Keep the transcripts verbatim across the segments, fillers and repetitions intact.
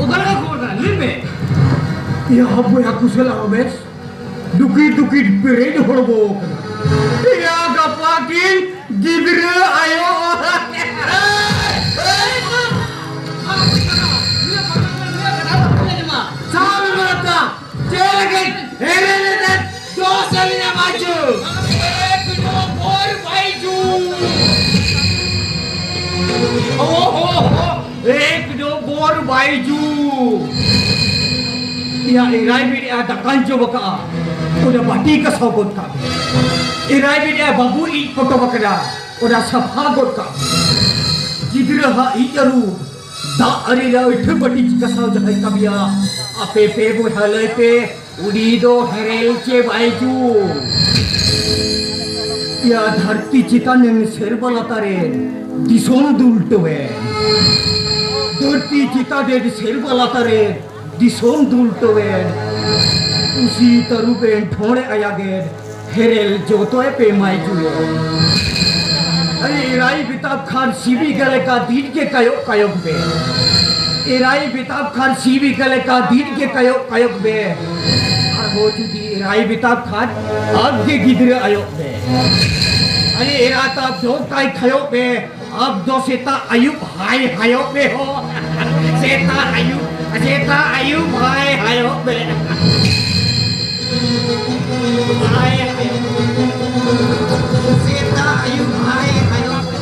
ᱚᱠᱟ ᱞᱮᱠᱟ ᱠᱷᱚᱵᱚᱨ ᱠᱟᱱᱟ? ᱞᱟᱹᱭ ᱢᱮ᱾ ᱭᱟ ᱵᱚᱭᱦᱟ ᱠᱩᱥᱟᱹᱞᱟ ᱨᱚᱢᱮᱥ, ᱰᱩᱠᱤ ᱰᱩᱠᱤ ᱯᱮᱨᱮᱡ ᱦᱚᱲᱢᱚ ᱠᱟᱱᱟ᱾ ᱭᱟ ᱜᱟᱯᱟ ᱠᱤᱱ ᱜᱤᱫᱽᱨᱟᱹ ᱟᱭᱳ᱾ ᱥᱟᱞ ᱢᱟᱛᱟ, ᱪᱮᱫ ᱞᱟᱹᱜᱤᱫ ᱦᱮᱨᱮ ᱞᱮᱫᱮ ᱫᱚᱥ ᱟᱹᱞᱤᱧᱟ ᱵᱟᱹᱪᱩ? ᱮᱠ ᱱᱚᱢᱵᱚᱨ ᱵᱟᱹᱭᱡᱩ᱾ ᱳ ᱦᱳ ᱦᱳ, ᱮᱠ ᱱᱚᱢᱵᱚᱨ ᱵᱟᱹᱭᱡᱩ᱾ ᱭᱟ ᱮᱨᱟᱭ ᱢᱮᱱᱮᱜᱼᱟ, ᱫᱟᱠᱟᱧ ᱡᱚᱢ ᱟᱠᱟᱜᱼᱟ, ᱚᱱᱟ ᱵᱟᱹᱴᱤ ᱜᱟᱥᱟᱣ ᱜᱚᱫ ᱠᱟᱜ ᱢᱮ᱾ ᱮᱨᱟᱭ ᱢᱮᱱᱮᱜᱼᱟ, ᱵᱟᱹᱵᱩ ᱤᱡ ᱯᱚᱴᱚᱢ ᱟᱠᱟᱱᱟ, ᱚᱱᱟ ᱥᱟᱯᱷᱟ ᱜᱚᱫ ᱠᱟᱜ ᱢᱮ᱾ ᱜᱤᱫᱽᱨᱟᱹ ᱦᱟᱸᱜ ᱤᱡ ᱟᱹᱨᱩ, ᱫᱟᱜ ᱟᱨᱮᱞᱟ ᱟᱹᱴᱷᱟᱹ ᱵᱟᱹᱴᱤ ᱜᱟᱥᱟᱣ ᱡᱟᱦᱟᱸᱭ ᱠᱟᱹᱢᱤᱭᱟ, ᱟᱯᱮ ᱯᱮ ᱵᱚᱭᱦᱟ ᱞᱟᱹᱭ ᱯᱮ, ᱩᱱᱤ ᱫᱚ ᱦᱮᱨᱮᱞ ᱪᱮ ᱵᱟᱭᱪᱩ? ᱭᱟ ᱫᱷᱟᱹᱨᱛᱤ ᱪᱮᱛᱟᱱ ᱨᱮᱱ ᱥᱮᱨᱢᱟ ᱞᱟᱛᱟᱨ ᱨᱮᱱ ᱫᱤᱥᱚᱢ ᱫᱩᱞᱴᱟᱹᱣᱮᱱ᱾ ᱫᱷᱟᱹᱨᱛᱤ ᱪᱮᱛᱟᱱ ᱨᱮᱱ ᱥᱮᱨᱢᱟ ᱞᱟᱛᱟᱨ ᱨᱮᱱ ᱫᱤᱥᱚᱢ ᱫᱩᱞᱴᱟᱹᱣᱮᱱ᱾ ᱯᱩᱥᱤ ᱛᱟᱹᱨᱩᱵᱮᱱ ᱴᱷᱚᱲᱮ ᱟᱭᱟᱜᱮᱱ᱾ ᱦᱮᱨᱮᱞ ᱡᱚᱛᱚᱭ ᱯᱮ ᱢᱟᱭ ᱡᱩᱭᱮ᱾ ᱟᱨᱮ ᱮᱨᱟᱭ ᱵᱮᱛᱟᱵ ᱠᱷᱟᱱ ᱥᱤᱵᱤ ᱜᱮ ᱞᱮᱠᱟ ᱫᱤᱱ ᱜᱮ ᱠᱟᱭᱚᱜ ᱠᱟᱭᱚᱜ ᱵᱮ᱾ ᱮᱨᱟᱭ ᱵᱮᱛᱟᱵ ᱠᱷᱟᱱ ᱥᱤᱵᱤ ᱜᱮ ᱞᱮᱠᱟ ᱫᱤᱱ ᱜᱮ ᱠᱟᱭᱚᱜ ᱠᱟᱭᱚᱜ ᱵᱮ᱾ ᱟᱨᱦᱚᱸ ᱡᱩᱫᱤ ᱮᱨᱟᱭ ᱵᱮᱛᱟᱵ ᱠᱷᱟᱱ ᱟᱢ ᱜᱮ ᱜᱤᱫᱽᱨᱟᱹ ᱟᱭᱚᱜ ᱵᱮ᱾ ᱟᱨᱮ ᱮᱨᱟ ᱛᱟᱵ ᱫᱚ ᱠᱟᱭ ᱠᱷᱟᱭᱚᱜ ᱵᱮ᱾ ᱟᱢ ᱫᱚ ᱥᱮᱛᱟᱜ ᱟᱹᱭᱩᱵ ᱦᱟᱭ ᱦᱟᱭᱚᱜ ᱢᱮ ᱦᱚ᱾ ᱥᱮᱛᱟᱜ ᱟᱹᱭᱩᱵ, ᱥᱮᱛᱟᱜ ᱟᱹᱭᱩᱵ ᱦᱟᱭ ᱦᱟᱭᱚᱜ ᱢᱮ᱾ ᱦᱟᱭ ᱦᱟᱭᱚᱜ᱾ ᱥᱮᱛᱟᱜ ᱟᱹᱭᱩᱵ ᱦᱟᱭ ᱦᱟᱭᱚᱜ ᱢᱮ᱾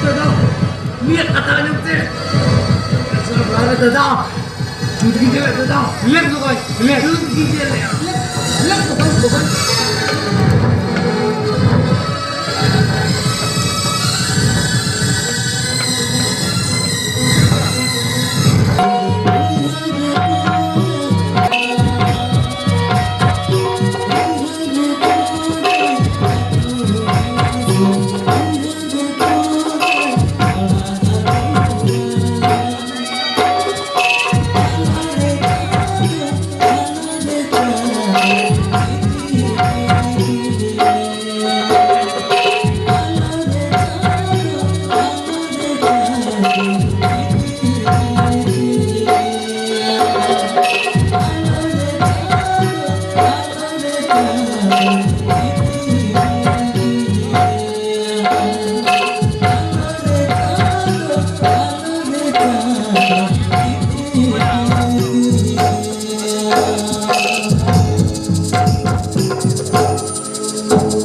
ᱫᱟᱫᱟ, ᱩᱱᱤᱭᱟᱜ ᱠᱟᱛᱷᱟ ᱟᱸᱡᱚᱢ ᱛᱮ᱾ ᱫᱟᱫᱟ, ᱡᱩᱛ ᱜᱮ ᱧᱮᱞᱮᱫ ᱫᱟᱫᱟ᱾ ᱞᱮᱯ ᱫᱚ ᱵᱟᱭ, ᱞᱮᱯ᱾ ᱡᱩᱛ ᱜᱮ ᱧᱮᱞᱮᱫᱼᱟ᱾ ᱞᱮᱯ ᱫᱚ ᱵᱟᱭ, ᱫᱚ ᱵᱟᱭ᱾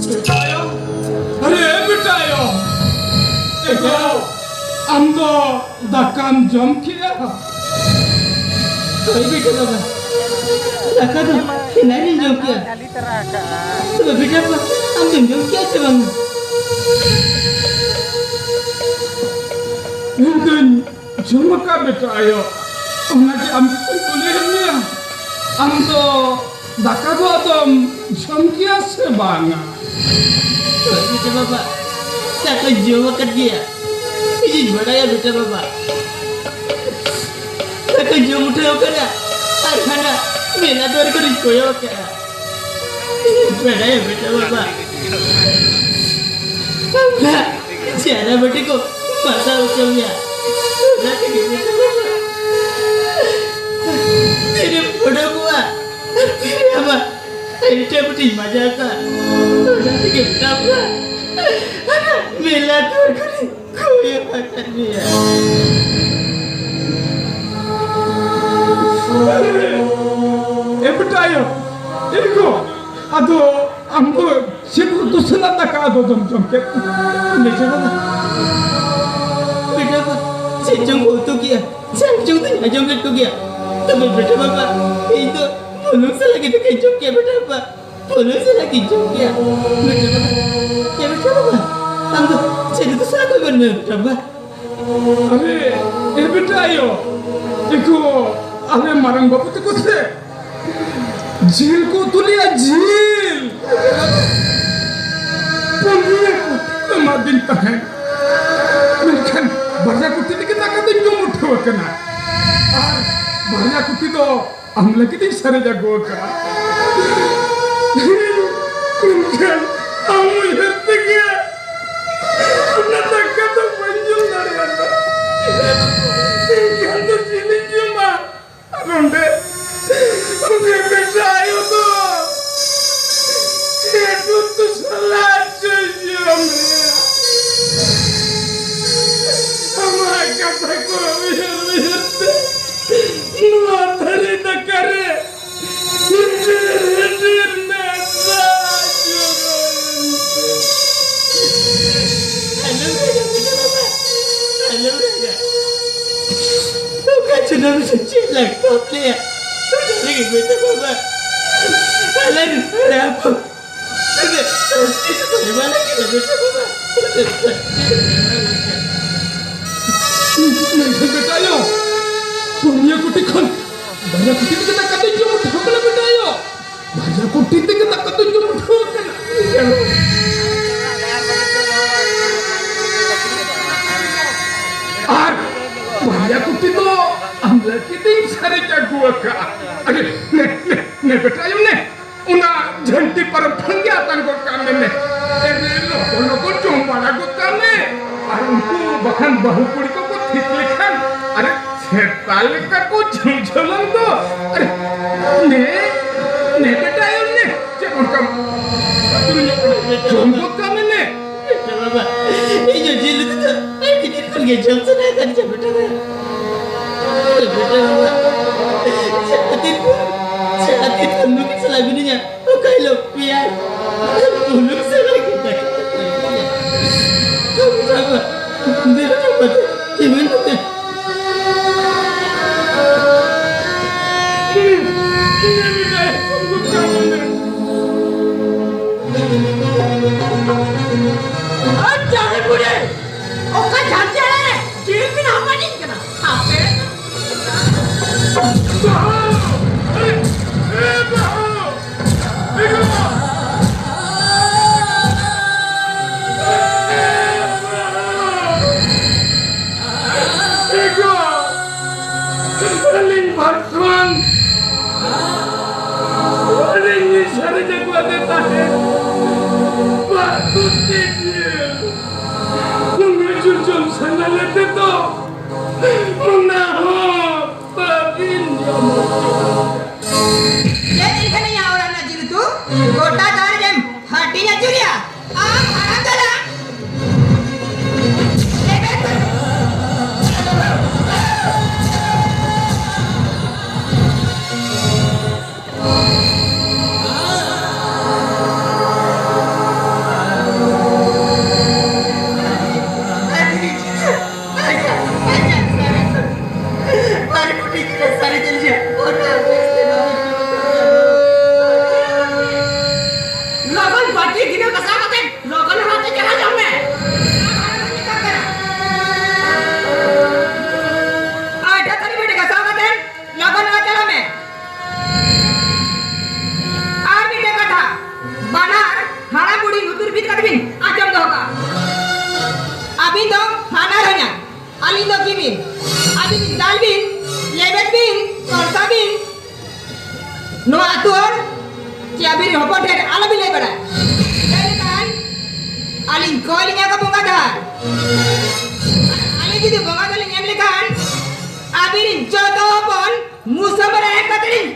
ᱵᱮᱴᱟᱭᱳ, ᱟᱨᱮ ᱵᱮᱴᱟᱭᱳ, ᱮ ᱜᱚ, ᱟᱢ ᱫᱚ ᱫᱟᱠᱟᱢ ᱡᱚᱢ ᱠᱮᱜᱼᱟ? ᱦᱳᱭ ᱵᱮᱴᱟ ᱵᱟᱵᱟ, ᱫᱟᱠᱟ ᱫᱚ ᱮᱱᱟᱝ ᱨᱤᱧ ᱡᱚᱢ ᱠᱮᱜᱼᱟ᱾ ᱛᱚᱵᱮ ᱵᱮᱴᱟ ᱵᱟᱵᱟ, ᱟᱢ ᱫᱚᱢ ᱡᱚᱢ ᱠᱮᱜᱼᱟ ᱥᱮ ᱵᱟᱝ? ᱤᱧ ᱫᱚᱧ ᱡᱚᱢ ᱟᱠᱟᱫ ᱵᱮᱴᱟ ᱟᱭᱳ, ᱚᱱᱟᱜᱮ ᱟᱢ ᱫᱚᱧ ᱠᱩᱞᱤᱭᱮᱫ ᱢᱮᱭᱟ, ᱟᱢ ᱫᱚ ᱫᱟᱠᱟ ᱫᱚ ᱟᱫᱚᱢ ᱡᱚᱢ ᱠᱮᱭᱟ ᱥᱮ ᱵᱟᱝᱟ? ᱦᱳᱭ ᱵᱮᱴᱟ ᱵᱟᱵᱟ, ᱫᱟᱠᱟᱧ ᱡᱚᱢ ᱟᱠᱟᱫ ᱜᱮᱭᱟ᱾ ᱤᱧᱤᱧ ᱵᱟᱲᱟᱭᱟ ᱵᱮᱴᱟ ᱵᱟᱵᱟ, ᱫᱟᱠᱟᱧ ᱡᱚᱢ ᱩᱴᱷᱟᱹᱣ ᱟᱠᱟᱫᱟ ᱟᱨ ᱦᱟᱱᱟ ᱢᱮᱞᱟ ᱫᱩᱣᱟᱹᱨ ᱠᱚᱨᱮᱧ ᱠᱚᱭᱚᱜ ᱟᱠᱟᱫᱟ᱾ ᱵᱟᱰᱟᱭᱟ ᱵᱮᱴᱟ ᱵᱟᱵᱟ, ᱟᱢ ᱪᱮᱦᱨᱟ ᱵᱟᱹᱴᱤ ᱠᱚ ᱵᱟᱥᱟ ᱦᱚᱪᱚ ᱢᱮᱭᱟ᱾ ᱚᱱᱟ ᱛᱮᱜᱮ ᱵᱮᱴᱟ ᱵᱟᱵᱟ, ᱛᱤᱨᱮᱢ ᱚᱰᱚᱠᱚᱜᱼᱟ ᱟᱨ ᱛᱤᱨᱮ ᱟᱢᱟᱜ ᱟᱭᱴᱮᱢ ᱵᱟᱹᱴᱤᱧ ᱢᱟᱡᱟᱣ ᱠᱟᱜᱼᱟ, ᱚᱱᱟ ᱛᱮᱜᱮ ᱵᱮᱴᱟ ᱵᱟᱵᱟ, ᱢᱮᱞᱟ ᱫᱩᱣᱟᱹᱨ ᱠᱚᱨᱮ ᱠᱚᱭᱚᱜ ᱟᱠᱟᱫ ᱢᱮᱭᱟ᱾ ᱮ ᱵᱮᱴᱟ ᱟᱭᱳ, ᱮ ᱜᱚ, ᱟᱫᱚ ᱟᱢ ᱫᱚ ᱪᱮᱫ ᱩᱛᱩ ᱥᱟᱞᱟᱜ ᱫᱟᱠᱟ ᱟᱫᱚ ᱫᱚᱢ ᱡᱚᱢ ᱠᱮᱫ? ᱵᱮᱴᱟ ᱵᱟᱵᱟ, ᱵᱮᱴᱟ ᱵᱟᱵᱟ, ᱪᱮᱫ ᱪᱚᱝ ᱠᱚ ᱩᱛᱩ ᱠᱮᱜᱼᱟ, ᱪᱮᱫ ᱪᱚᱝ ᱫᱚᱧ ᱟᱸᱡᱚᱢ ᱞᱮᱫ ᱠᱚᱜᱮᱭᱟ᱾ ᱛᱚᱵᱮ ᱵᱮᱴᱟ ᱵᱟᱵᱟ, ᱤᱧ ᱫᱚ ᱵᱩᱞᱩᱝ ᱥᱟᱞᱟᱜ ᱜᱮ ᱫᱟᱠᱟᱧ ᱡᱚᱢ ᱠᱮᱜᱼᱟ ᱵᱮᱴᱟ ᱵᱟᱵᱟ᱾ ᱵᱩᱞᱩᱝ ᱥᱟᱞᱟᱜ ᱜᱮᱧ ᱡᱚᱢ ᱠᱮᱜᱼᱟ᱾ ᱵᱮᱴᱟ ᱵᱟᱵᱟ, ᱮ ᱵᱮᱴᱟ ᱵᱟᱵᱟ, ᱟᱢ ᱫᱚ ᱪᱮᱫ ᱩᱛᱩ ᱥᱟᱞᱟᱜ ᱠᱚ ᱮᱢᱟᱫ ᱢᱮᱭᱟ ᱵᱮᱴᱟ ᱵᱟᱵᱟ? ᱟᱨᱮ, ᱮ ᱵᱮᱴᱟ ᱟᱭᱳ, ᱮ ᱜᱚ, ᱟᱞᱮ ᱢᱟᱨᱟᱝ ᱵᱟᱹᱵᱩ ᱛᱟᱠᱚ ᱥᱮ ᱡᱤᱞ ᱠᱚ ᱩᱛᱩ ᱞᱮᱜᱼᱟ, ᱡᱤᱞ᱾ ᱯᱩᱱᱭᱟᱹ ᱠᱩᱴᱤ ᱠᱚ ᱮᱢᱟᱫᱤᱧ ᱛᱟᱦᱮᱸᱫ, ᱢᱮᱱᱠᱷᱟᱱ ᱵᱟᱨᱭᱟ ᱠᱩᱴᱤ ᱛᱮᱜᱮ ᱫᱟᱠᱟ ᱫᱚᱧ ᱡᱚᱢ ᱩᱴᱷᱟᱹᱣ ᱟᱠᱟᱱᱟ᱾ ᱟᱨ ᱵᱟᱨᱭᱟ ᱠᱩᱴᱤ ᱫᱚ ᱟᱢ ᱞᱟᱹᱜᱤᱫ ᱤᱧ ᱥᱟᱨᱮᱡ ᱟᱹᱜᱩ ᱟᱠᱟᱫᱼᱟ᱾ ᱢᱮᱱᱠᱷᱟᱱ ᱟᱢ ᱩᱭᱦᱟᱹᱨ ᱛᱮᱜᱮ ᱚᱱᱟ ᱫᱟᱠᱟ ᱫᱚ ᱵᱟᱹᱧ ᱡᱚᱢ ᱫᱟᱲᱮᱭᱟᱫᱟ᱾ ᱢᱮᱱᱠᱷᱟᱱ ᱫᱚ ᱪᱮᱫ ᱤᱧ ᱡᱚᱢᱟ? ᱟᱨ ᱚᱸᱰᱮ, ᱚᱸᱰᱮ ᱵᱮᱴᱟ ᱟᱭᱳ ᱫᱚ ᱪᱮᱫ ᱩᱛᱩ ᱥᱟᱞᱟᱜ ᱪᱚᱭ ᱡᱚᱢᱮᱜᱼᱟ? ᱟᱢᱟᱜ ᱠᱟᱛᱷᱟ ᱠᱚ ᱪᱮᱫ ᱞᱟᱜᱟᱣ ᱞᱮᱭᱟ? ᱚᱱᱟ ᱞᱟᱹᱜᱤᱫ ᱵᱮᱴᱟ ᱵᱟᱵᱟ, ᱟᱞᱮ ᱨᱮᱱ ᱦᱟᱲᱟᱢ ᱵᱚ ᱛᱤᱱᱟᱹᱜ ᱥᱟᱹᱥᱛᱤ ᱠᱚ ᱮᱢᱟ ᱞᱮ ᱠᱟᱱᱟ ᱵᱮᱴᱟ ᱵᱟᱵᱟ᱾ ᱢᱮᱱᱠᱷᱟᱱ ᱵᱮᱴᱟ ᱟᱭᱳ, ᱯᱩᱱᱭᱟᱹ ᱠᱩᱴᱤ ᱠᱷᱚᱱ ᱵᱟᱨᱭᱟ ᱠᱩᱴᱤ ᱛᱮᱜᱮ ᱫᱟᱠᱟ ᱫᱚᱧ ᱡᱚᱢ ᱩᱴᱷᱟᱹᱣ ᱠᱟᱱᱟ ᱵᱮᱴᱟ ᱟᱭᱳ᱾ ᱵᱟᱨᱭᱟ ᱠᱩᱴᱤ ᱛᱮᱜᱮ ᱫᱟᱠᱟ ᱫᱚᱧ ᱡᱚᱢ ᱩᱴᱷᱟᱹᱣ ᱠᱟᱱᱟ᱾ ᱟᱨ ᱵᱟᱨᱭᱟ ᱠᱩᱴᱤ ᱫᱚ ᱟᱢ ᱞᱟᱹᱜᱤᱫ ᱤᱧ ᱥᱟᱨᱮᱡ ᱟᱹᱜᱩ ᱟᱠᱟᱫᱼᱟ᱾ ᱟᱨᱮ, ᱱᱮ, ᱱᱮ, ᱱᱮ ᱵᱮᱴᱟ ᱟᱭᱳ, ᱱᱮ᱾ ᱚᱱᱟ ᱡᱷᱟᱹᱱᱴᱤ ᱯᱟᱨᱚᱢ ᱠᱷᱚᱱ ᱜᱮ ᱟᱛᱟᱝ ᱜᱚᱫ ᱠᱟᱜ ᱢᱮ, ᱱᱮ᱾ ᱮᱱᱨᱮ ᱞᱚᱜᱚᱱ ᱞᱚᱜᱚᱱ ᱡᱚᱢ ᱵᱟᱲᱟ ᱜᱚᱫ ᱠᱟᱜ ᱢᱮ᱾ ᱟᱨ ᱩᱱᱠᱩ ᱵᱟᱠᱷᱟᱱ ᱵᱟᱹᱦᱩ ᱠᱩᱲᱤ ᱠᱚᱠᱚ ᱴᱷᱤᱠ ᱞᱮᱠᱷᱟᱱ, ᱟᱨᱮ, ᱥᱮᱛᱟ ᱞᱮᱠᱟ ᱠᱚ ᱡᱷᱩᱞᱡᱷᱩᱞᱟᱝ ᱫᱚ᱾ ᱟᱨᱮ, ᱱᱮ, ᱱᱮ ᱵᱮᱴᱟ ᱟᱭᱳ, ᱱᱮ᱾ ᱪᱮᱫ ᱚᱱᱠᱟᱢ ᱟᱹᱪᱩᱨ ᱧᱚᱜ ᱠᱟᱱᱟ? ᱡᱚᱢ ᱜᱚᱫ ᱠᱟᱜ ᱢᱮ, ᱱᱮ᱾ ᱵᱮᱴᱟ ᱵᱟᱵᱟ, ᱤᱧ ᱫᱚ ᱡᱤᱞ ᱩᱛᱩ ᱫᱚ ᱟᱹᱰᱤ ᱫᱤᱱ ᱠᱷᱚᱱ ᱜᱮ ᱡᱚᱢ ᱥᱟᱱᱟ ᱠᱟᱱ ᱜᱮᱭᱟ, ᱵᱮᱴᱟ ᱵᱟᱵᱟ᱾ ᱵᱮᱴᱟ ᱵᱟᱵᱟ, ᱡᱟᱦᱟᱸ ᱛᱤᱱ ᱵᱷᱳᱨ, ᱡᱟᱦᱟᱸ ᱛᱤᱱ ᱵᱷᱳᱨ ᱱᱩᱠᱤᱱ ᱥᱟᱞᱟᱜ ᱢᱤᱱᱟᱹᱧᱟ, ᱚᱠᱟ ᱦᱤᱞᱳᱜ ᱯᱮᱸᱭᱟᱡᱽ ᱵᱩᱞᱩᱝ ᱥᱟᱞᱟᱜ ᱜᱮ ᱫᱟᱠᱟ ᱠᱚ ᱡᱚᱢᱟ᱾ ᱵᱮᱴᱟ ᱵᱟᱵᱟ, ᱫᱮᱞᱟ ᱡᱚᱢ ᱠᱟᱛᱮ ᱪᱮᱢᱮᱱ ᱠᱟᱛᱮ᱾ ᱟᱨ ᱡᱟᱦᱮᱨ ᱵᱩᱰᱷᱤ, ᱚᱠᱟ ᱡᱷᱟᱨ ᱡᱷᱟᱨ ᱨᱮ ᱡᱤᱞ ᱵᱤᱱ ᱦᱟᱯᱟᱴᱤᱧ ᱠᱟᱱᱟ? ᱦᱟᱯᱮ᱾ ᱵᱟᱹᱦᱩ! ᱮ, ᱮ, ᱵᱟᱹᱦᱩ! ᱮ, ᱜᱚ! ᱮ, ᱜᱚ! ᱟᱹᱞᱤᱧ ᱵᱷᱟᱨᱠᱷᱚᱸᱰ ᱟᱹᱞᱤᱧ ᱞᱤᱧ ᱥᱟᱨᱮᱡ ᱟᱹᱜᱩᱣᱟᱫᱮ ᱛᱟᱦᱮᱸᱫ ᱵᱟᱨ ᱠᱩᱱᱛᱤ ᱡᱤᱞ᱾ ᱩᱱᱟᱹᱜ ᱡᱳᱨ ᱡᱚᱢ ᱥᱟᱱᱟ ᱞᱮᱫᱮ ᱫᱚ, ᱚᱱᱟ ᱦᱚᱸ ᱵᱟᱹᱵᱤᱱ ᱡᱚᱢ ᱦᱚᱪᱚ᱾ ᱪᱮᱫ ᱮᱱᱠᱷᱟᱱ ᱤᱧᱟᱜ ᱚᱲᱟᱜ ᱨᱮᱱᱟᱜ ᱡᱤᱞ ᱩᱛᱩ ᱜᱚᱴᱟ ᱫᱟᱨᱮ ᱨᱮᱢ ᱦᱟᱹᱴᱤᱧ ᱟᱹᱪᱩᱨᱮᱭᱟ? ᱟᱢ ᱦᱟᱲᱟᱢ ᱫᱟᱫᱟ! ᱟᱹᱵᱤᱱ ᱫᱟᱞ ᱵᱤᱱ, ᱞᱮᱵᱮᱫ ᱵᱤᱱ, ᱛᱚᱨᱥᱟ ᱵᱤᱱ᱾ ᱱᱚᱣᱟ ᱟᱹᱛᱩ ᱦᱚᱲ ᱪᱮ ᱟᱹᱵᱤᱱ ᱦᱚᱯᱚᱱ ᱴᱷᱮᱱ ᱟᱞᱚᱵᱤᱱ ᱞᱟᱹᱭ ᱵᱟᱲᱟᱭᱟ᱾ ᱞᱟᱹᱭ ᱞᱮᱠᱷᱟᱱ ᱟᱹᱞᱤᱧ ᱠᱚᱭ ᱞᱤᱧᱟ ᱠᱚ ᱵᱚᱸᱜᱟ ᱫᱷᱟᱨ᱾ ᱟᱹᱞᱤᱧ ᱡᱩᱫᱤ ᱵᱚᱸᱜᱟ ᱫᱷᱟᱨ ᱞᱤᱧ ᱮᱢ ᱞᱮᱠᱷᱟᱱ ᱟᱹᱵᱤᱱ ᱡᱚᱛᱚ ᱦᱚᱯᱚᱱ ᱢᱩᱥᱟᱹᱢ ᱨᱮ ᱦᱮᱡ ᱠᱟᱛᱮ ᱞᱤᱧ